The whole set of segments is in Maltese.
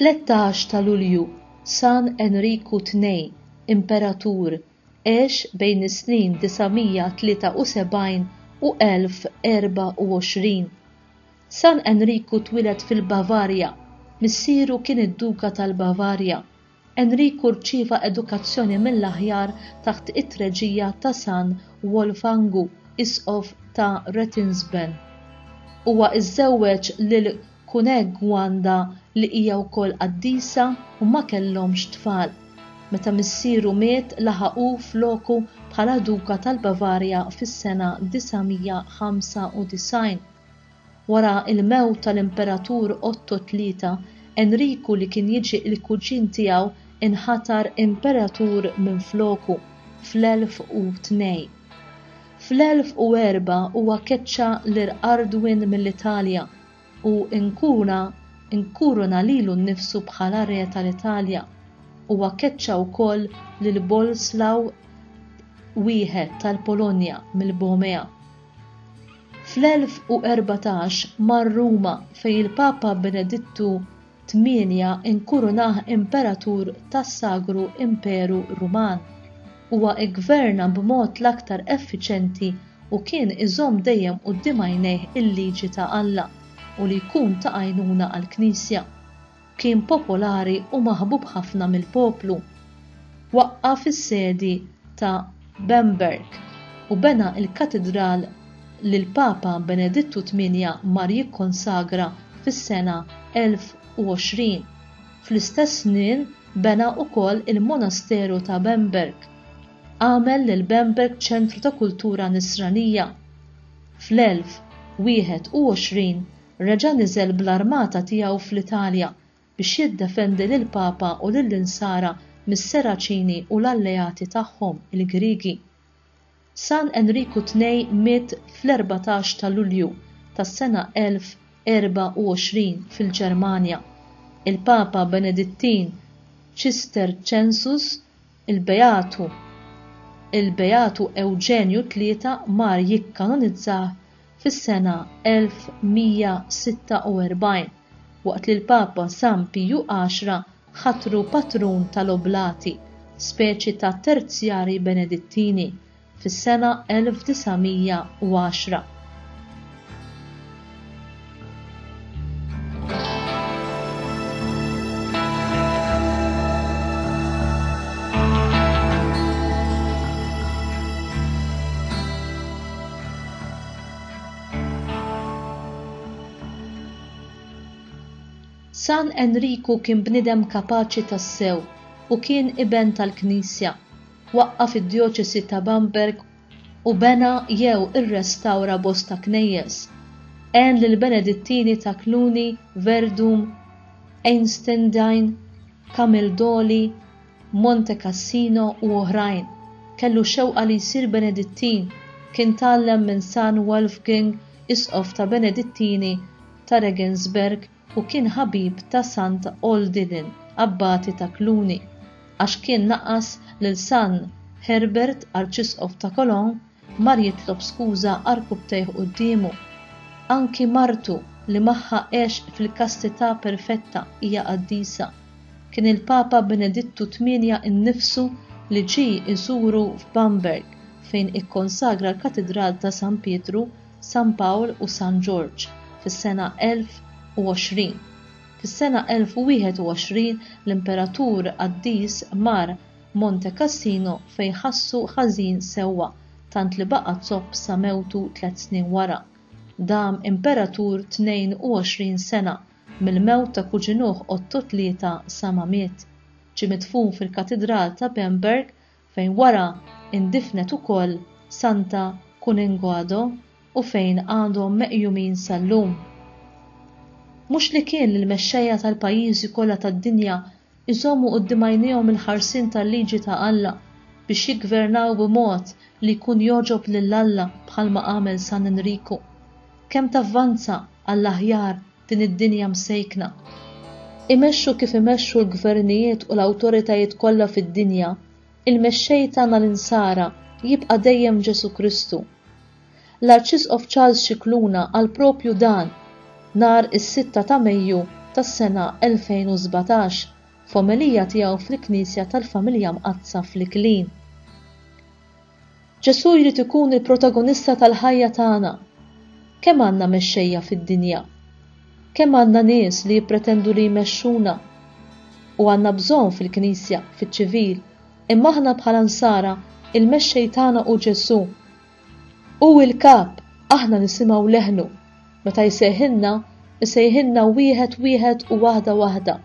13 ta' Lulju, San Enriku Tnej, Imperatur, għex bejn is-snin 973 u 1024. San Enriku twieled fil-Bavarja. Missieru kien id-Duka tal-Bavarja. Enriku rċieva edukazzjoni mill-aħjar taħt it-treġija ta' San Wolfangu, isqof ta' Retinsben. Huwa iżżewweġ lil Kunegwanda li hija wkoll qaddisa u ma kellhomx tfal. Meta missieru miet laħaq hu floku bħala Duka tal-Bavarja fis-sena 995. Wara l-mewt tal-Imperatur Otto Tlieta, Enriku li kien jiġi l-kuġin tiegħu inħatar imperatur minfloku fl-1002. Fl-1004 huwa keċċa lir Arduin mill-Italja u inkurna inkuruna lilu nnifsu bħala re tal-Italja. Huwa keċċa wkoll lil Boleslaw I tal-Polonja mill-Boemea. Fl-1014 mar Ruma fejn il-Papa Benedittu Tmienja inkurunah imperatur tas-Sagru Imperu Ruman. Huwa iggverna b'mod l-aktar effiċenti u kien iżomm dejjem quddiem għajnejh il-liġi ta' Alla u li jkun ta' għajnuna għall-Knisja. Kien popolari u maħbub ħafna mill-poplu. Waqqaf is-sedi ta' Bamberg u bena l-katidral li l-Papa Benedittu Tmienja mar jikkonsagra fis-sena 1020. Fl-istess snin bena wkoll il-monasteru ta' Bamberg. Għamel lil Bamberg ċentru ta' kultura Nisranija. Fl-1021 reġa' niżel bl-armata tiegħu fl-Italja biex jiddefendi lill-Papa u lill-Insara mis-Seraċini u l-alleati tagħhom, il-Griegi. San Enriku Tnej miet fl-14 ta' Lulju tas-sena 1024 fil-Ġermanja. Il-Papa Benedittin Cistercensus il-Beatu il-Beatu Ewġenju Tlieta mar jikkanonizzah fis-sena 1146 waqt li l-Papa San Piju Għaxra ħatru patrun tal-Oblati, speċi ta' terzjari Benedittini, fis-sena 1910. San Enriku kien bniedem kapaċi tassew u kien iben tal-Knisja. Waqqaf id-djoċesi ta' Bamberg u bena jew irrestawra bosta knejjes. Għen lill-Benedittini ta' Cluny, Verdum, Einstendine, Camaldoli, Monte Cassino u oħrajn. Kellu xewqa li jsir Benedittin. Kien tgħallem minn San Wolfgang, isqof ta' Benedittini ta' Regensberg u kien ħabib ta' Sant Oldilin, abbati ta' Cluny. Għax kien naqqas lil San Herbert, arċisqof ta' Cologne, mar jitlob skuża għarkupptejh quddiemu. Anki martu, li magħha għex fil-kastità perfetta, hija qaddisa. Kien il-Papa Benedittu Tmienja nnifsu li ġie jżuru f'Bamberg fejn ikkonsagra l-Katidral ta' San Pietru, San Pawl u San Ġorġ fis-sena 1020. Fis-sena 1021 l-Imperatur qaddis mar Monte Cassino fejn ħassu ħażin sewwa tant li baqa' zopp sa mewtu tlett snin wara. Dam imperatur 22 sena, mill-mewt ta' kuġinuh Otto Tlieta sa ma miet. Ġie midfun fil-Katidral ta' Bamberg fejn wara indifnet ukoll Santa Kunenguado u fejn għadhom meqjumin sal-lum. Mhux li kien li l-mexxejja tal-pajjiżi kollha tad-dinja jżommu quddiem għajnejhom il-ħarsien tal-liġi ta' Alla biex jiggvernaw b'mod li jkun jogħġob lil Alla bħalma għamel San Enriku. Kemm tavvanza għall-aħjar din id-dinja msejkna! Imexxu kif imexxu l-gvernijiet u l-awtoritajiet kollha fid-dinja, il-mexxej tagħna l-Insara jibqa' dejjem Ġesù Kristu. L-Arċisqof Charles Scicluna qal proprju dan nhar is-sitta ta' Mejju tas-sena 2017 f'omelija tiegħu fil-Knisja tal-Familja Mqaddsa fl-Iklin. Ġesù jrid ikun il-protagonista tal-ħajja tagħna. Kemm għandna mexxejja fid-dinja? Kemm għandna nies li jippretendu li jmexxuna? U għandna bżonn fil-Knisja, fiċ-ċivil, imma aħna bħala Nsara, il-mexxej tagħna hu Ġesù. Hu l-kap, aħna nisimgħu leħnu. Meta jsejħilna, isejħilna wieħed wieħed u waħda waħda.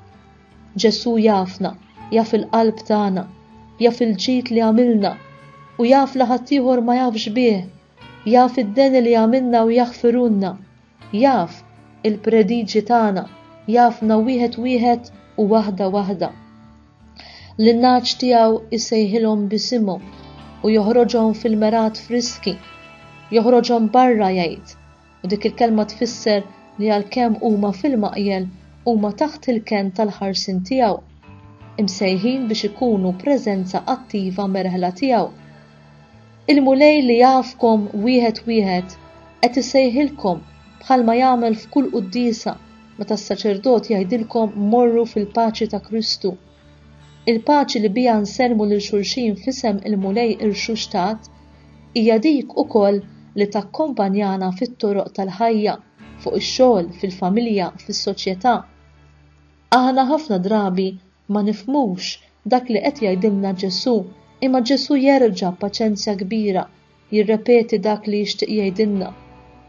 Ġesù jafna, jaf il-qalb tagħna, jaf il-ġid li għamilna, u jaf li ħaddieħor ma jafx bih, jaf id-deni li għamilna u jaħfirulna, jaf il-prediġi tagħna, jafna wieħed wieħed u waħda waħda. Lin-nagħaġ tiegħu jsejħilhom b'isimhom u joħroġhom fil-mergħat friski. Joħroġhom barra jgħid, u dik il-kelma tfisser li għalkemm huma fil-maqjel huma taħt il-kenn tal-ħarsien tiegħu, imsejħin biex ikunu preżenza attiva merħla tiegħu. Il-Mulej li jafkom wieħed wieħed qed isejħilkom bħalma jagħmel f'kull quddiesa meta s-saċerdot jgħidilkom morru fil-paċi ta' Kristu. Il-paċi li biha nsellmu lil xulxin f'isem il-Mulej irxuxtat hija dik ukoll li takkompanjana fit-toroq tal-ħajja, fuq ix-xogħol, fil-familja, fis-soċjetà. Aħna ħafna drabi ma nifhmux dak li qed jgħidilna Ġesù, imma Ġesù jerġa' b'paċenzja kbira jirrepeti dak li jixtieq jgħidilna,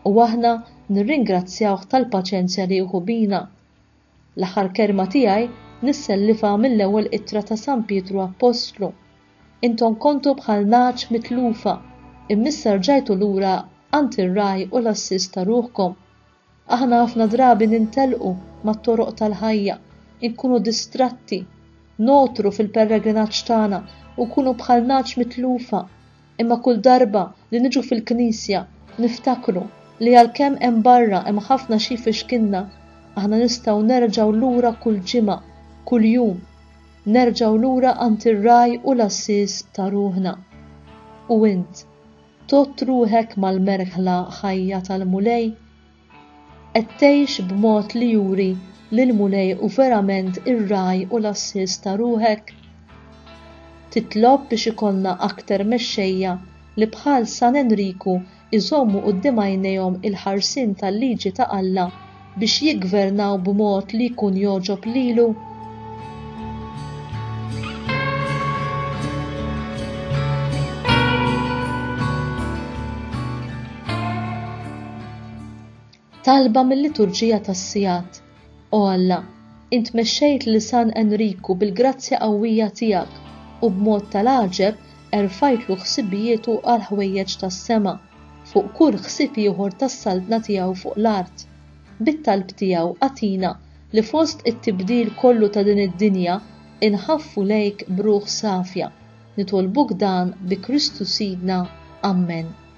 u aħna nirringrazzjawh tal-paċenzja li jieħu bina. L-aħħar kelma tiegħi nissellifha mill-ewwel ittra ta' San Pietru Appostlu. Intom kontu bħal nagħaġ mitlufa, imma issa rġajtu lura għand ir-Ragħaj u l-Għassies ta' ruħkom. Aħna ħafna drabi nintelqu mat-toroq tal-ħajja, inkunu distratti, nogħtru fil-pellegrinaġġ tagħna u nkunu bħal nagħaġ mitlufa. Imma kull darba li niġu fil-knisja niftakru li għalkemm hemm barra hemm ħafna xi jfixkilna, aħna nistgħu nerġgħu lura kull ġimgħa, kull jum, nerġgħu lura għand ir-Ragħaj u l-Għassies ta' ruħna. U int, tgħodd ruħek mal-merħla ħajja tal-Mulej? Qed tgħix b'mod li juri li l-Mulej hu verament ir-Ragħaj u l-Għassies ta' ruħek? Titlob biex ikollna aktar mexxejja li bħal San Enriku jżommu quddiem għajnejhom il-ħarsien tal-liġi ta' Alla biex jiggvernaw b'mod li jkun jogħġob lilu? Talba mil-Liturġija tas-Sigħat O Alla, int mexxejt lil San Enriku bil-grazzja qawwija tiegħek u b'mod tal-għaġeb erfajtlu ħsibijietu għall-ħwejjeġ tas-sema, fuq kull ħsieb ieħor tas-saltna tiegħu fuq l-art. Bit-talb tiegħu agħtina li fost it-tibdil kollu ta' din id-dinja inħaffu lejk b'ruħ safja. Nitolbuk dan bi Kristu Sidna. Ammen.